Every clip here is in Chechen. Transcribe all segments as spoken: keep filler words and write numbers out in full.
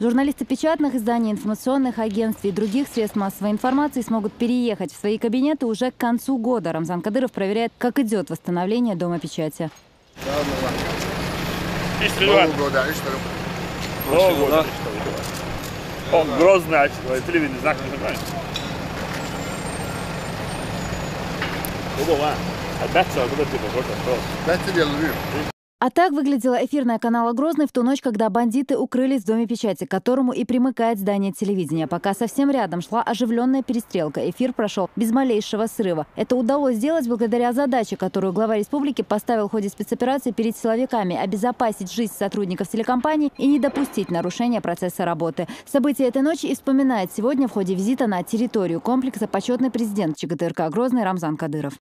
Журналисты печатных изданий, информационных агентств и других средств массовой информации смогут переехать в свои кабинеты уже к концу года. Рамзан Кадыров проверяет, как идет восстановление Дома печати. Нового года, что ли? Нового года. О, Грозный, а что, телевидение, знак не понимаешь? Куда, а? Опять что, куда ты пошёл? Что? Опять тебе ловил. А так выглядела эфирная канала «Грозный» в ту ночь, когда бандиты укрылись в Доме печати, к которому и примыкает здание телевидения. Пока совсем рядом шла оживленная перестрелка. Эфир прошел без малейшего срыва. Это удалось сделать благодаря задаче, которую глава республики поставил в ходе спецоперации перед силовиками: обезопасить жизнь сотрудников телекомпании и не допустить нарушения процесса работы. События этой ночи и вспоминает сегодня в ходе визита на территорию комплекса почетный президент ЧГТРК «Грозный» Рамзан Кадыров.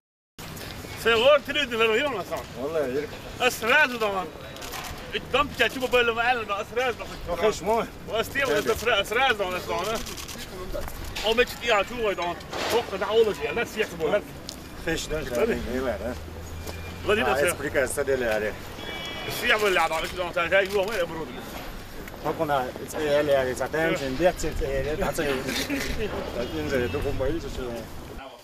Sen var, televizyon var, yok mu sen? Vallahi, yürü. Esrez o zaman. İdam çeçi bu böyle mi? Elin esrez bak. Yok, hiç mi? Vastı ya, esrez, esrez o zaman. O meçit ya, şu var, tamam. Çok da olacak ya, nasıl yakın bu? Hiç ne, ne var, ha? Lan ne, ha, nasıl? Esprika sadele, yani. Siyah böyle adam, şu zaman sen şey yok mu ya, burada? Hakuna, it's a, yani, it's a time, it's a, it's a, it's a,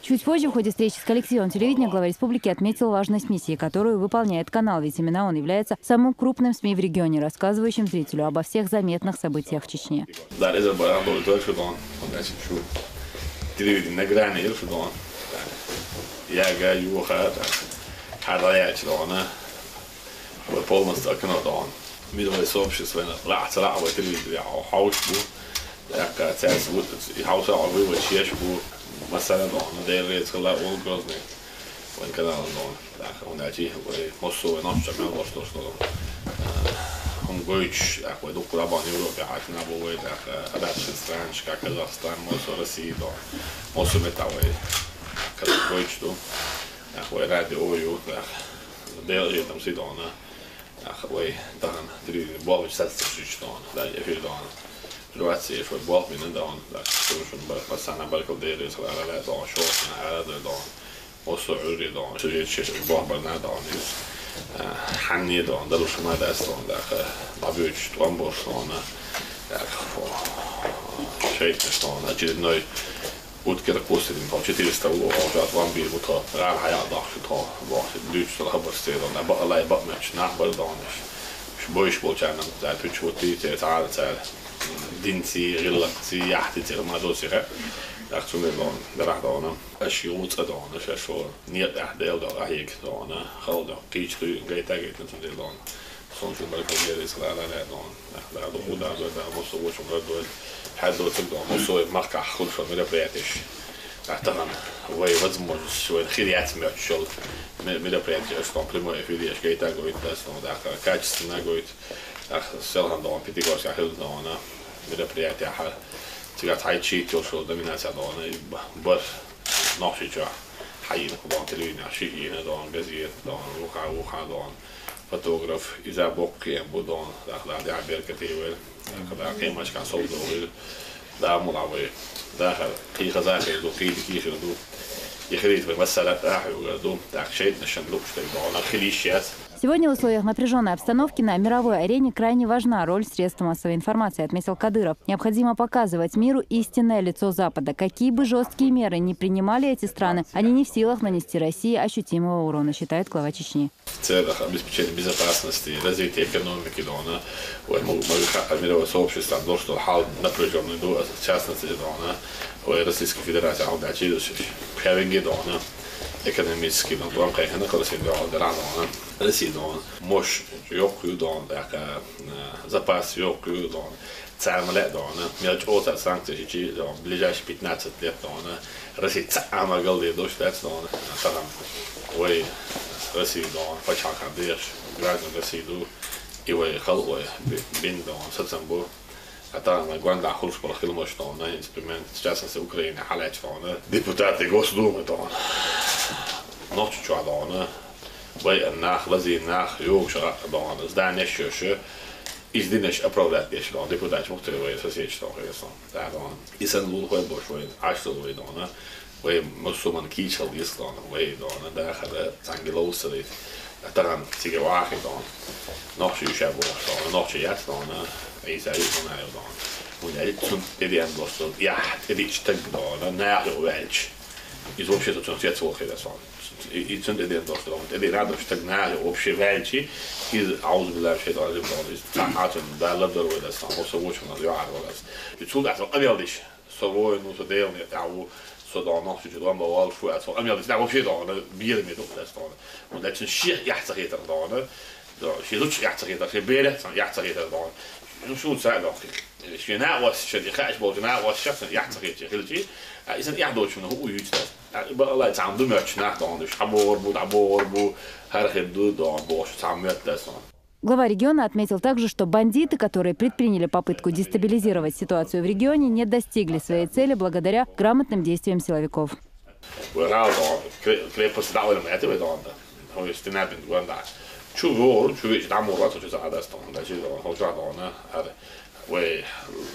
Чуть позже, в ходе встречи с коллективом телевидения, глава республики отметил важность миссии, которую выполняет канал, ведь именно он является самым крупным СМИ в регионе, рассказывающим зрителю обо всех заметных событиях в Чечне. Дар эзар бара болу тойшудон, значит, шу телевидение на грани ершудон. Я га юха, хадая чудона. Полностью окно дон. Мировое сообщество лац ла ва телевидение хауш бу. Якка цес вот, и хауса ва чеш бу. Масала дон, дерец ла ол Грозный. Ван канал дон. Так, он ачи, вай мосо вай ночь чамел во что что. Он гойч, так, вай дук рабан Европе, а на бу вай, так, а дальше стран, как Казахстан, мосо Россия дон. Мосо метавай. Как гойч дон. Так, вай радио ю, так. Дел там сидона. Ах, вай, тахан, три, болу сацтушич дон, да, эфир дон. Жуаци, шо бол мина дон, да, шун, шун, бар, пасана, бар, кыл дери, сала, ла, дон, шо, на, ара, да, дон. Осо, ури, дон, шо, шо, шо, бол, бар, на, дон, из. Ханни, дон, да, лушма, да, дон, да, ха, бабюч, дон, бор, дон, да, ха, шейт, дон, очередной Уткер кусирин то четыреста лу, он жат ван бир муто, рар хая дах шуто, бо, дюч то хабар стерон, а ба алай ба меч, нах бар донеш. Ш бойш болчанам, за пич вот ти те цар цар. Динци, риллакци, яхти те ма до сире. Ах цуме дон, дарах дона. Аш юц а дона, ша шо. Нет, ах дел до, ах ек дона. Хал до, кич ты, гайта гайта цуме дон. Сончу баркал дери склада не дон. Да, да, да, да, да, мусо очень родной. Хадо цик дон, мусо махка худшо мероприятиш. Атаган, вай возможность, вай хирият мёчшол. Мероприятие, что прямой эфир, я шкайта говорит, да, что, да, качественно говорит. Ах, селхан дон, Пятигорск, ахил дон, мероприятие, ха. Цигат хайчи, тёшо, доминация дон, бар. Нохшича. Хайин, дон, телевидение, шиин, дон, газет, дон, уха, уха, дон. Фотограф, иза боккием будон, дахла дя беркативер, когда кемашка солдовер, да мулавы, да хар, ки хазахер ду, ки ки хер ду, и хрит вы масалат ахю ду, так шейт на шанлук, что и дон, ахилищас. Сегодня в условиях напряженной обстановки на мировой арене крайне важна роль средств массовой информации, отметил Кадыров. Необходимо показывать миру истинное лицо Запада. Какие бы жесткие меры не принимали эти страны, они не в силах нанести России ощутимого урона, считает глава Чечни. В целях обеспечения безопасности, развития экономики дона, ой, мы, мы ха-, мировое сообщество должно хал напряженный ду, в частности дона, ой, Российская Федерация, а дальше пхявинги дона, экономический дон, вам кайхана колосин дона, дона, Россия дона, мощь ёк ю дона, такая, э, запас ёк ю дона, цармале дона, мелочь оца санкции чи дона, ближайшие пятнадцать лет дона, Россия ца амагал де дощ дец дона, тарам, ой, Россия дона, пачака деш, граждан России ду, и ой, хал ой, би-, бин дона, сацам бу, а тарам, ой, гванда хулш бал хилмош дона, инструмент, в частности, Украина, халач дона, депутаты Госдумы дона, ночь чуа дона, вай нах, лази нах, юг шага дона, здание шо шо, из динеш оправдать деш дона, депутат мухтер вай, соседь дона, хресон, да дона. Исан лул хой бош вай, аш лул вай дона, вай мусуман кичал дис дона, вай дона, да хада, цангелоусали, а тарам, сиге вахи дона, ночь юша бош дона, ночь ят дона, Ӏийса юханайо дона. ХӀунда аьлча цунна тӀедеана дош, яхь тӀедеача стаг дона, наха юкъе ваьлча, иза вообще со цунах цецвала хир ас дона. И, и цунна тӀедеана дош дона, тӀедеана дош стаг наха юкъе вообще ваьлча, иза, аузу биллахи минаш шайтанир раджим дона, иза цхьа хьацун далла дора вай дас дона, со вочунах юхьар вала ас. И цул тӀаьхьа со къамел диш. Со воин ву, со Делан некъа ву, со дона нохчочун дон бан волуш ву аьлла, со къамел диш, да, вообще дона, безаме ду ас дона. ХӀунда аьлча шех эхь ца хетар дона, шен зудчух эхь ца хетар, шен берех цхьана эхь ца хетар дона. Ну, шу ца дона. Шен накъосташна, и хаьаш болчу накъосташна эхь ца хетча хилчи, а, иза эхь долчунна хӀу юьйцу ас. А, бакъалла цхьана ду моьттуш нах дона, уьш хьабогӀур бу, дӀабогӀур бу, хӀара хир ду дона, бохуш цхьана моьтту ас дона. Глава региона отметил также, что бандиты, которые предприняли попытку дестабилизировать ситуацию в регионе, не достигли своей цели благодаря грамотным действиям силовиков. Вай гӀала дона, кре-, крепость дӀа а вайна ма яьтта вай дона. ХӀо стена бинт гонда. Чу вогӀур, чу веча дӀа мур вац, чу ца Ӏадас дона. Да чи дона, хӀо чу дона, ар вай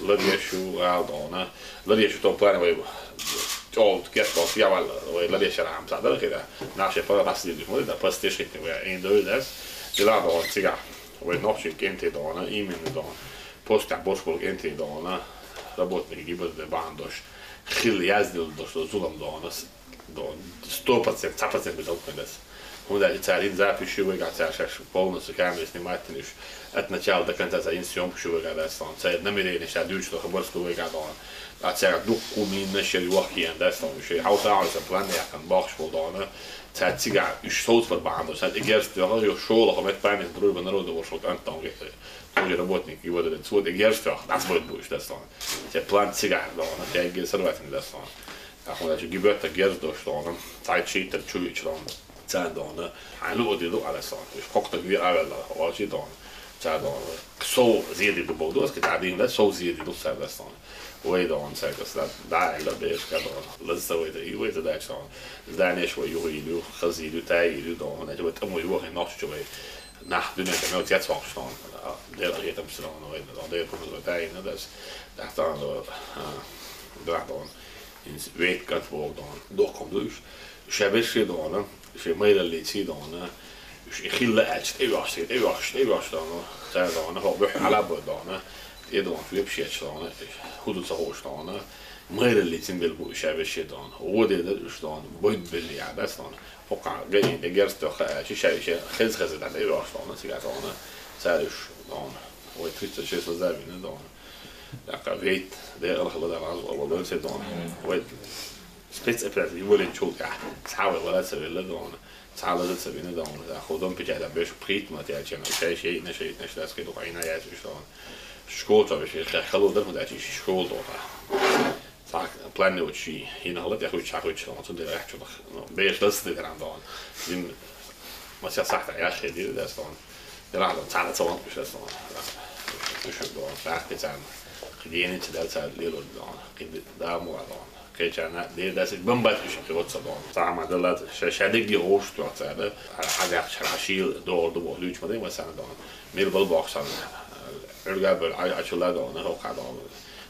ладеш ю гӀала дона. Ладеш ю том плане вай тёлт кет дона, я вал, вай ладеш ра хам са дала хида. Наше пара тас дил ма да, пас теш хитни вай, ин дой дас. Дила дона, цига. Вай нохчи кенти дона, именно дона. Пост тӀехь бош болу кӀентий дона, работник гибадда бахьана дош, хилла яздина дош, зулам дона, с-, дона, сто процент, цхьа процент беза хӀума дас. ХӀунда аьлча цара йина запись ю вайгахь, цара шаьш полностью камера снимать йина уьш, от начала до конца цара йина съёмкаш ю вайгахь дас дона, цара намерение ша дуьйцуш доху барс ду вайгахь дона. А цара дуккха минаш яр йохкийна дас дона, уьш хьовса а хьовса план яьккхина бохуш болу дона, цара цигахь уьш совцабар бахьана дош, цара тӀе герз тоьхна, юха шолгӀа метта памятник Дружба народов вошел кӀант дона. Тоже работник, его дадут. Вот, и герз тоьхна, дӀасабайта бу уьш дас дона. Те план цигахь дона, те герз сорвать дас дона. Ахуна чу гибетта герз дош дона, цхьайтта шийтта чу вича дона. Царна дона, хьайн луъу ди ду Ӏа дас дона. Уьш кхокхтаг ве авелла, валчи дона. Царна дона, сов зеди ду богу доски, дӀа дийна дас, сов зеди ду царна дас дона. Вай дона, царна дас, да, да, аьлла, бешка дона. Лаза ца вайта, и вайта дач дона. Зданеш вай юхийла ю, хазийла ю, тайийла ю дона. Значит, вай тӀамо юхий нохчу вай. Нах дуьнен тӀе мел цец воккхуш дона, Дела хетам ца дона вайна дона, Дела пурба тайна дас, дахтана дона, а, дахтана. Инс вейт кат вог дона. Доккхам ду уьш. Ша берше дона, ше майраллица дона. Уьш и хилла аьлча, тӀе вахш, тӀе вахш, тӀе вахш дона. Ца дона, хо бухь ала бо дона. ТӀе дона, веб шеч дона. Худу ца хош дона. Майраллица бел бу ша берше дона. Воде да уьш дона. Бойд бел я дас дона. ХӀокху гайин де герз тоьхна аьлча, ша иша хеза-хеза дӀа тӀе вахаш дона, цига дона, цара уьш дона. Вай тридцать шесть лаза вина дона. ТӀаккха вейт, де алхала да ваза вала се дона. Вай спецоперация, и вален чул тӀехь, цхьа вай вала ца велла дона. Цхьа лаза ца вина дона. ХӀо дом печать беш пхийтта ма тӀе чена, шай шейтна, шейтна, шейтна, дас кхин дукха айна яц уьш дона. Школа ца веши, хе-, хало дар ма дачи, школа дона. Цхьа планни вачи, хӀинах ла тӀехуьйтуш, хьахуьйтуш, цундела яхь чу даха. Ну, беш лаца тӀе даран дона. Зим масех сахьта яхь хедира дас дона. Дела дона, цхьана ца ван куш дас дона. Куш дона, бахти царна. Кхидени ца дал ца лилур дона. Кхиди да муа дона. Кхечана дер дас бамбат куш кхи вотса дона. Цхьа ма дала ша, ша дегги гӀош туа цара. Хьа, хьа яхь, хьа шил догӀу ду бо, луьйч ма дай масана дона. Мир бал бохсан. Ирга бер, а, а чула дона, хӀокха дона.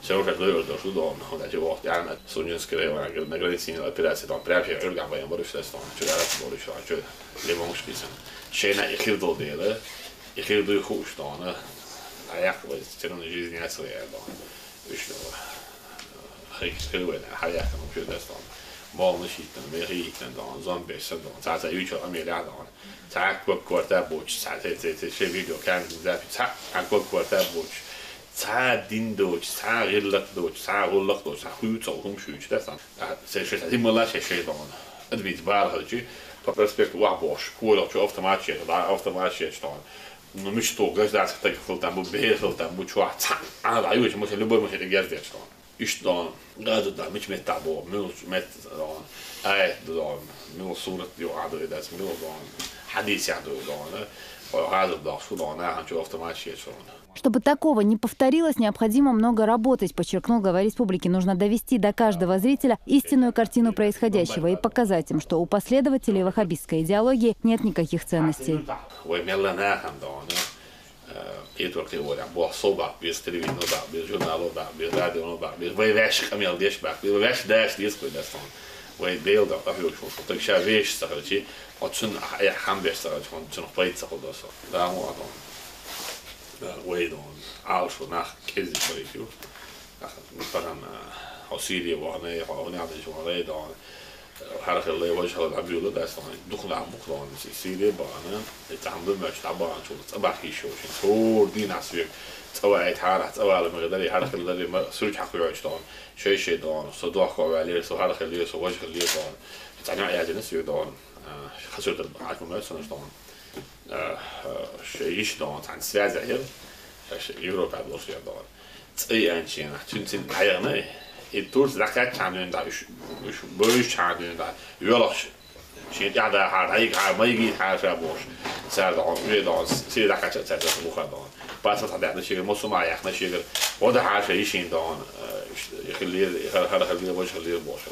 Севшаш дойр дошлу дона, хӀунда аьлча вахт яна Сунжинский район, на границе операция дона, прям ше Ирга баян баруш дас дона, чу ярат баруш, чу лемонш кисан. Шена и хир дол дела, и хир дуй хуш дона, а якъ вай, церон жизнь яцла я дона. Уьш дона. Хай, хай вай, хай якъ, ну, чу дас дона. Молна шийтан, мехи йитан дона, зомбеш сан дона, цаца ючо амелях дона. Цхьа ког корта бучу, цхьа ше, ше, ше, ше видео камера запись, цхьа ког корта бучу, цхьа дин доцу, цхьа гӀиллакх доцу, цхьа гӀуллакх доцу, цхьа хуьйцу хӀума шуьйчу, да, сан. А, се, ше, ше, диммала ше, ше дона. Адмийца бара хилчи, по проспекту вахь бохуш, колах чу автомат шеш, да, автомат шеш дона. Ну, мича ту гражданский таг хилтан бу, бер хилтан бу, чохь цхьа, а, да, ювечу машин, любой машин тӀе герз деш дона. Иштта дона, газа да, мича меттахь боху, милуш метта дона, аят дона, милу сурат ю а дуй дас, милу дона, хьадис я дуй дона, хьо хаза доху дона, аханчу автомат шечу дона. Чтобы такого не повторилось, необходимо много работать, подчеркнул глава республики. Нужно довести до каждого зрителя истинную картину происходящего и показать им, что у последователей ваххабистской идеологии нет никаких ценностей. Вай мелла нахана дона. Э, кхетор кхин вара, боху сов бакъ беза, телевидено бакъ беза, журнало бакъ беза, радионо бакъ беза, вай ваьш къамел деш бакъ беза, вай ваьш даш деза кхуьй дас тхуна. Вай Дела дакъа хьоьгуш ву, таг ша вешаш ца хилчи, оцунна ахь эхь хам беш ца хилчи, хьуна цунах пайда ца хул дас. Да, мо а дона. Вай дон, Ӏалашо нах кӀеззига барийта ю. Нах, тахан, а, хьо Сири вахана, хьо гӀунагӀдеш вахана, вай дон, хӀара хилла, важа хилла, дӀабуьйлу дац дон. Дукха нах бу-кх дон, Си-, Сири бахана, и цхьа хӀама ду моьттуш дӀабаханчул, цӀа баха йиш йолчун. ЦӀор дийнахь соьга цӀа ваийта хьара, цӀа вала ма хиларе, хӀара хиларе, ма суьрг хьакхоьхьуш дон. Шай-шай дон, со дохко ваьллера, со хӀара хилла, со важа хилла дон. Цхьа ниӀ яздина соьга дон. А, хасуьйтар хьаким моьтту санаш дон. А, а, шай йиш дон, цхьана связь хьера, аш Европа долуш яр дон. ЦӀа и анчина, цуьнан цин дӀаяхана, и турца дӀакхаьччахьана дуьйна дӀа, уьш, уьш бевзачхьана дуьйна дӀа, йоьлхуш, шен тӀаьхьа дахьара, дӀайигахьара, ма йигийта хьара ша бохуш, цара дон, ве дон, сире дӀакхаьчча цара дон, буха дон. Паспорт хьадаьхна шегара, массо а ма яхна шегара, гӀо дан хьара ша йишин дон, а, уьш, и хилла, и хӀара, хӀара хилла, важа хилла бохуш.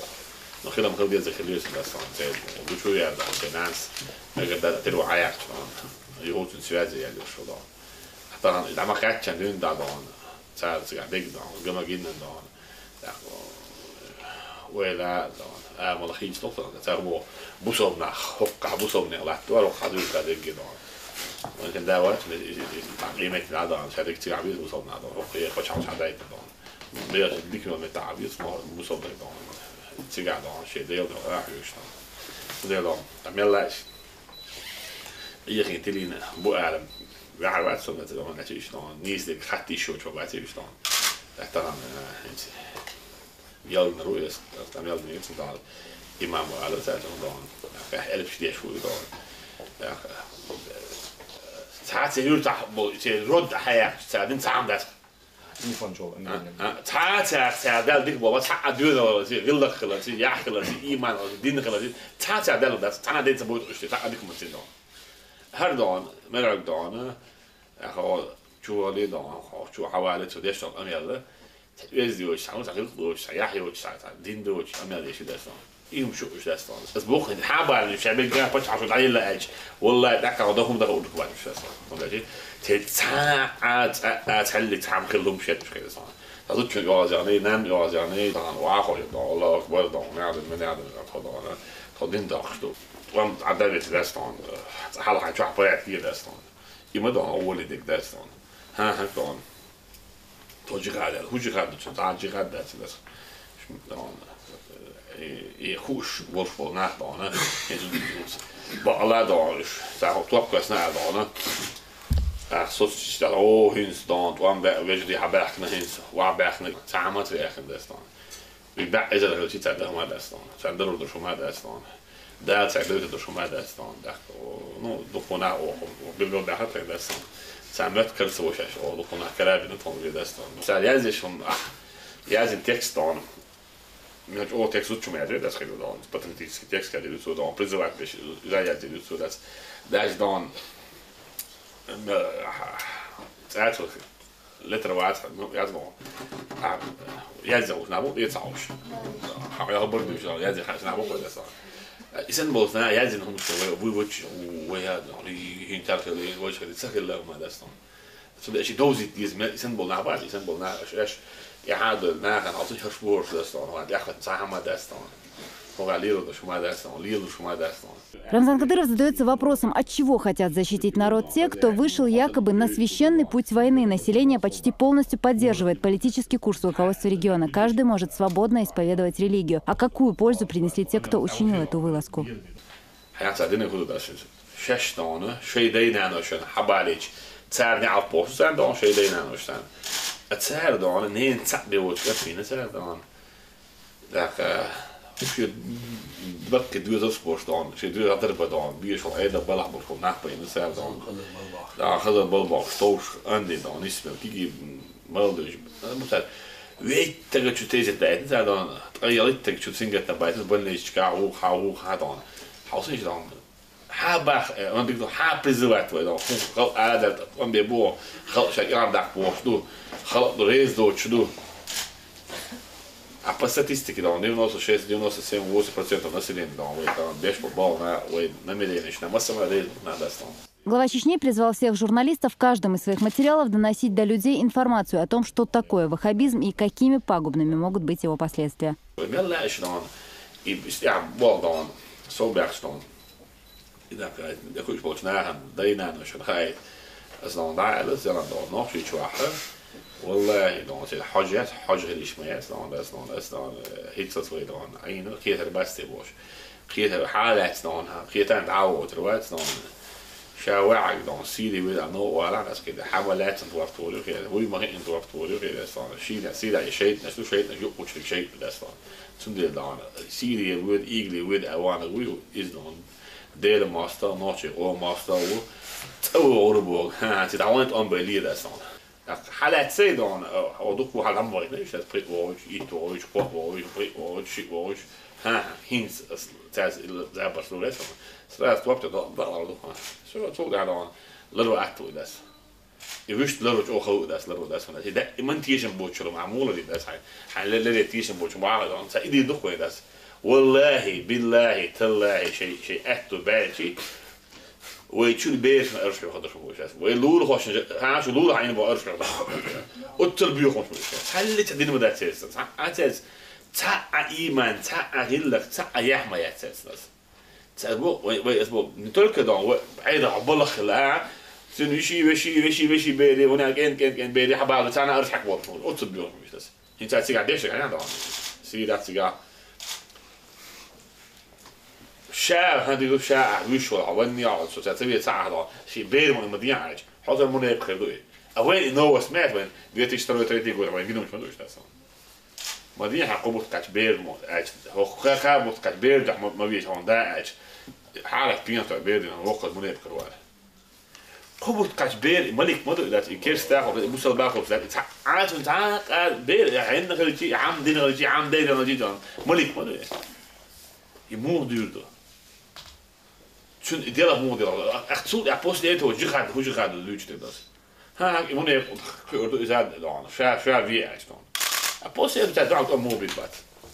Ну, хилам хила деза хилла, сан дас дон, церан, гучу яр дон, церан нанас, мегар да, тера ву хьаяхча дон, юхуцун связи яр дон, шо дон. Тахан дӀа ма кхаьччан дуьйна дӀа дон, цара цигахь дерг дон, гама гинна дон. ТӀаккха, ойла дон, а, мала хийца тохтан, цара бу-, бусалба нах, хӀокхахь бусалба нах латтор, хӀокхахь дуьйна дерг дон. Вайн да вац, ме-, и-, и-, и-, къематдийнахь дон, ша дерг цигахь веза бусалба нах дон, хӀокхахь е кхочахьалчхьа дайта дон. Бер дика йолу меттахь веза, мо-, бусалба нах дон. Цигахь дон, шен Дела дон, а, хьоьжуш дон. Дела дон, а, мел лаьаш. Эхин тилина бу алам. Ваьхьар вац со, мета дон, начи иш дон. Нийса дерг хатта йиш йолчо вац иш дон. Тахан, а, хӀинца. Ялгнару эс, там ялгнару эс дон. Имам ала цаьрца дон. Баьхьа элпаш деш ву дон. Баьхьа, э, цхьа церан юьртахь бу, церан род хьаяьккхича, цара дин цхьа хӀума дац. Телефон чӀогӀа, а, а, цхьа цаьрца, цара даьлла дика боху, цхьа а доьналла хиларца, гӀиллакх хиларца, яхь хиларца, ийман хиларца, дин хиларца, цхьа цара даьлла дац, цхьана а ден ца бойту уьш, цхьа а дика ма ца дон. ХӀара дон, мераг дон, а, хьо чу вали дон, хьо чу хьавали, цу деш дон, амел. Цхьа оьзда йоцуш, цхьа, цхьа гӀиллакх доцуш, цхьа яхь йоцуш, цхьа, цхьа дин доцуш, амел деш дац дон. И хӀума шу уьш дац дон. Ас боху, хьан бала, ша бегга паччахьо дӀаелла аьлча, валлай, тӀаккха дан хӀума даха урдук вац уьш дац дон. Хьуна деши, те цхьа а, цхьа а, цхьаллиг цхьа хӀума хилла хӀумаш хет уьш хир дон. Сан зудчун йоазехний, нанна йоазехний, тахан вахо ю дон, Аллаху акбар дон, нядам, нядам, тхо дон, тхо дин доккхуш ду. ТӀом Ӏадда веци дац дон, цхьа хьалха чохь порядке дац дон. И ма дон, овали дерг дац дон. ХӀан, хӀан дон. Тхо джихад аьлла, хӀун джихад ду цу, цхьа а джихад дац дас. Дон, и, и хууш болуш болу нах дон, хӀинца бакъала дон, уьш, цхьа хӀокху топкасна а дон. Ах, соцчуьйчу дала, о, хӀинца дон, тӀом баьа, вежарий хьан баьхкина хӀинца, ван баьхкина, цхьа хӀума ца ваьккхина дас дон. И баьа эзар хилчи цара даха ма дац дон, цара дарур ду шу ма дац дон. Да, цара дуьйцур ду шу ма дац дон. ТӀаккха, ну, дукха нах оха, билгал даха тхайн дац дон. Цара моьтту карца вошаш, о, дукха нах карабина тхуна ве дац дон. Цара язйеш хӀума, ах, язйина текст дон. Мел чӀогӀа текст зудчу ма язйе дац хилла дон. Патриотический текст кадир ю цо дон. Призывать беш, иза язйир ю цо дац. Даже дон, м, ах, цӀа цо Летар вац, ну, яз мо. А, яз мо, на бу, яц хауш. Ха, я хабар душ, яз хаш, на бу, яз. Исэн болсна, яз ин хумш, вай, вай, вай, вай, я, ну, и, и, тар хили, вай, хили, са хили, ма дас, ну. Цу да, ши довзит диз, ме, исэн бол, на, бац, исэн бол, на, аш, аш, я, ха, да, на, хан, алсу, хаш, борш, дас, ну, я, хан, са, ма дас, ну. Хога лиру, душ, ма дас, ну, лиру, душ, ма дас, ну. Рамзан Кадыров задаётся вопросом, от чего хотят защитить народ те, кто вышел якобы на священный путь войны. Население почти полностью поддерживает политический курс руководства региона. Каждый может свободно исповедовать религию. А какую пользу принесли те, кто учинил эту вылазку? Хьаьнца дина хӀуду дашинчу. Шаьш дона, шай дай-наношна хьабалийча, царна алпошна царна дона, шай дай-наношна. А цара дона, нен цхьаъ бевочу кӀант вийна цара дона. ТӀаккха шен баккхий доьзалш болуш дона, шен доьзал дарба дона, бешал Ӏедал балахь болуш болу нах байна цара дона. ТӀаккха хаза балбохуш, товш анди дона, нисбелла киги, молодой, ну, цара веттага чу тезет даийтина цара дона, ткъа ялиттага чу сингаттам байтина, больничка, гӀуха, гӀуха дона. Хьовсийша дона. Хьан бах, э, он дигду, хьан призывать вай, дон, хӀун халкъ арадал, он бе бу, халкъ ша кӀар даккха бохуш ду, халкъ ду, реза доцуш ду. А по статистике, дон, девяносто шесть, девяносто семь, восемь процентов населения, дон, вай, дон, беш бу, бал, на, вай, намерение, на, масса, на, реза, на, даст, дон. Глава Чечни призвал всех журналистов в каждом из своих материалов доносить до людей информацию о том, что такое ваххабизм и какими пагубными могут быть его последствия. Вай, мел лаьаш, дон, и, я, бол, дон, со бяхаш, дон. И дакъа, дакъа уьш болчу нахана, дай-наношна хаьа, Ас дӀа аьлла, зелан дӀа нохчий чохь. Валлахи, дӀа цига хьожа яц, хьожа хила йиш ма яц, дӀа ас, дӀа ас, дӀа хӀинцалц вай дӀа Ӏийна, кхетар бац те бохуш. Кхетар хьалаьцна дӀа, кхетарна дӀа а вотар вац дӀа. Ша ваьхьаг дӀа, Сири вина а новкъа валахь, ас кхетар хьан ма лаьцна торт волу хетар, вуй ма хиъна торт волу хетар, ас дӀа. Шийна, Сири я шайтӀанаш ду, шайтӀанаш юкъучуьнга шайтӀа ду ас дӀа. Цундела дӀа, Сири вуьйда, Игли вуьйда а ванаг вуй, иза дӀа. Делан мостагӀа, нохчийн къоман мостагӀа ву, цӀа вогӀур боху. ХӀа, цига дӀа вайн тӀом бай лела ас дӀа. ТӀаккха хьалаьццай дӀа, хьо дукха хьал хьан вахна, иштта пхиъ вогӀуч, итт вогӀуч, кхоъ вогӀуч, пхиъ вогӀуч, шиъ вогӀуч. ХӀа, хӀинца ас цаьрца ила забарш лур ас дӀа. Сразу топ тӀе дӀа, дӀа, дӀа, дӀа. Всё, цул тӀаьхьа дӀа, ларван атта вуьйла ас. И вуьшта ларван чӀогӀа хала ву ас, ларван ас. И даима тешам боцучуьра ма муха ларийта ас хьайн. Хьайн ле-, ларе тешам боцучу ма хала дӀа. Ца и дийр ду-кх вайн ас. Валлахи, биллахи, таллахи, шай, шай аьтту баьлчи, вай чуьра берашна арш хьоьхадаш бу ас. Вай лулахошна, хьан шу лулахь Ӏийна бу арш хьоьхадаш бу ас. Оццул боьхамаш бу ас. Хьалли ца дина ма дац цаьрца. Цхьа а цаьрца, цхьа а ийман, цхьа а гӀиллакх, цхьа а яхь ма яц цаьрца ас. Цаьрца бу, вай, вай ас бу, не только дон, вай, Ӏедал хьо балах хила, а? Цуьнан веший, веший, веший, веший бери, вуна кӀен, кӀен, кӀен бери, хьабала, царна арш хьакхобуш бу. Оццул боьхамаш бу ас. ХӀинца цигахь дешнаш хьан дӀа? Сири дац цигахь. Ша, хьан дигу, ша, ахь вуьш вара, хьо ванне а, со ца, ца ве ца ахь дӀа. Ши бер ма, ма ден аьлча. Хьо сан мунепакъ хир ду и. А вайн и новость ма яц вайн, две тысячи второй, третий год, вайн гинамаш ма ду иштта сан. Ма ден хьан кхо бутт кхаьчча бер ма аьлча. ХӀокху кхо, кхо бутт кхаьчча бер дахь ма, ма веза хьуна да аьлча. Хьалат пенсо бер дина, воккхаза мунепакъ хир вара. Кхо бутт кхаьчча бер, и малик ма ду и дац, и керста хӀума, и бусалба хӀума дац, и цхьа, Ӏа цунна цхьа а къа-, бер, хьенна хилчи, хьан дина хилчи, хьан дайна хилчи, дон, малик ма ду и. И муха дуьйр ду? Цуьнан и делахь муха делахь? Ах, цул тӀаьхьа после этого жихад, хӀун жихад ду дуьйцу те дас? ХӀан, и муне кхуьур ду иза дон, ша, ша ве аьлча дон. А после этого цаьрца дӀа муха бийр бац?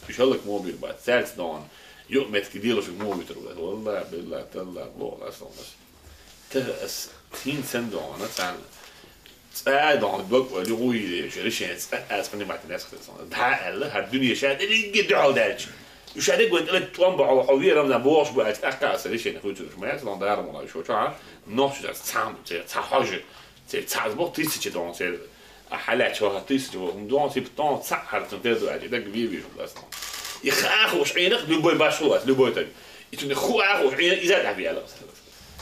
Уьш хӀаллак муха бийр бац? Цаьрца дон, юкъ меттиг делаш муха витар ву? Валла, билла, талла, боху ас дон ас. Тера ас хӀинца санна дон, царна цӀа а дон, дог вай юху йийре, решение цӀа а аз понимать не схуьца. ДӀа аьлла, хӀара дуьне ша дерриге дуьхьал даьлча. Уьш ша дерг вайн тӀе тӀом бахьа, хьо ве Рамзан бохуш бу аьлча, тӀаккха аса решение хуьйцур уьш ма яц, дон дара мула уьш вачу, нохчаш ца, ца, ца хьожа, ца, ца аз боху тысяча дон, ца, а хьалаьча хьо тысяча ву, хӀума дон, сипа дон, ца хьарцан тера ду аьлча, и даг ве вижу лас дон. И хаахуш Ӏийнах, любой баш хулас, любой таг. И цуьнан ху ахуш Ӏийнах, иза дӀа ве аьлла.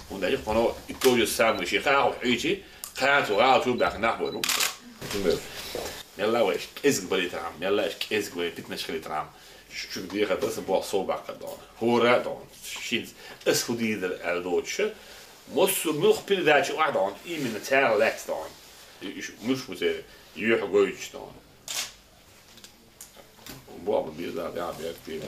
ХӀунда аьлча кхуьнан и то же самое, шен хаахуш Ӏийчи, кхана цу гӀала чу баьхна нах бой бу. Мелла вайш кӀезиг балийтархьама, мелла аш кӀезиг вай питнаш хилийтархьама, шу дехар дан сан боху сов баккхар дон. ХӀора а дон, шинца ас хӀу дийр дара аьлла доцуша, массо а муьлх передача охьа дон, именно царах лаьцна дон. И уьш муьлш бу церан юьхь гойтуш дон. Боху беза, да, бер, бер.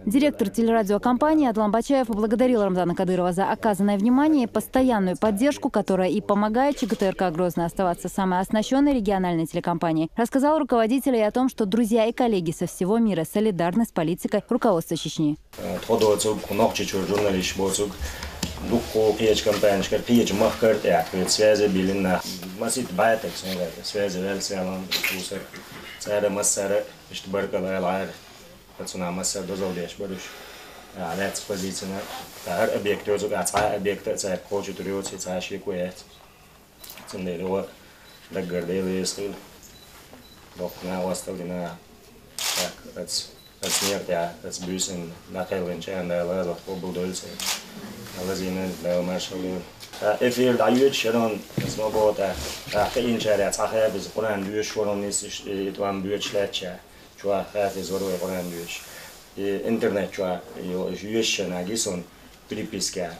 Директор телерадиокомпании Адлан Бачаев поблагодарил Рамзана Кадырова за оказанное внимание и постоянную поддержку, которая и помогает ЧГТРК Грозный оставаться самой оснащенной региональной телекомпанией. Рассказал руководителю и о том, что друзья и коллеги со всего мира солидарны с политикой руководства Чечни. Тхо доцург, кху Нохчийчуьра журналисташ боцург, дуккха кхечу компанешкара, кхечу махкара тӀехь, кхечу связе биллина нах. Масийтта бӀе таг, сан ваьлла, связе ваьлла, связан, кхусар. Цара массара, иштта баркалла ала Ӏара. Пацанах массара дозалла деш бара уьш. А, лаьцна позицина. Ткъа хӀара объект йоцург, а, цхьа а объект а цаьрга кхочуьйтур йоций, цхьа а шеко яц. Цундела юха даггара Дела веза хила. Боккха накъосталла дина. Так, ац, ац некъа тӀехь, ац буьйсанна дӀакхелхинчарна Дала лазарх къобалдойла церан. Лазийна Дала маршалла йойла. Ткъа эфир дӀайоьдуш хӀаран, ас ма боху тӀаккха. ТӀаккха кхиъначарех цхьа хафиз Къуръан доьшуш хӀаран нисса, и тӀом боьдуш лаьттача. Чохь хафиз вара вай Къуръан доьшуш. И интернет чохь йо-, йоьшуш хӀаран гисун. Приписка.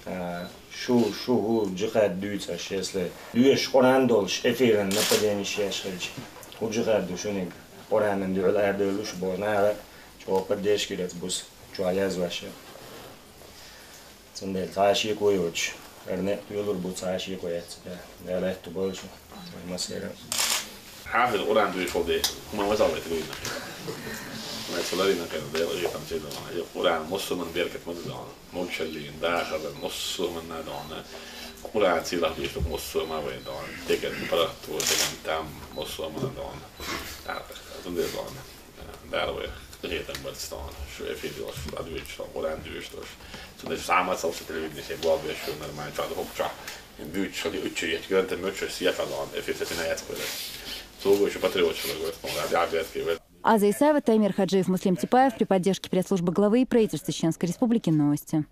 А, шу, шу хӀун джихад дуьйцу аша, если доьшуш Къуръан долуш, эфиран нападениш еш хилча, хӀун джихад ду шуьниг? Къуръанан дуьхьал арадевлла шу боху наха чӀогӀа поддержка йира аца буса, чохь язваьш. Цундела цхьа а шеко йоцуш, хӀара некъ тоьлур бу, цхьа а шеко яц. Дала аьтту бойла шу. Масера. Хьафиз Къуръан дуьйцуш волу де, хӀума масал вай тилийна. Вай ца ларина кхин, Дела и там ца дала. И Къуръан муссуман беркат ма ду дона. Мовчаллин, дахаран, муссуманна дона. Къуръан цилахь дуьйцуш муссума вай дона. Деган паргӀато, деган там, муссуманна дона. А, зундер дона. Дара вай къинхетам барц дона. Шу эфир йолуш, шу дӀадуьйцуш, Къуръан дуьйцуш долуш. Цундела шу схьа а масал шу телевидение, шен болх беш шу нормально, чохь ду хӀокху чохь. Büütšali üččüriet, gönte mütšös jätalon, efiseti näet kuilet. Tuogu üččü patriotšalu, gönte, no, ja, ja, gönte, gönte. Аза Исаева, Таймер Хаджиев, Муслим Типаев при поддержке пресс-службы главы и правительства Чеченской Республики. Новости.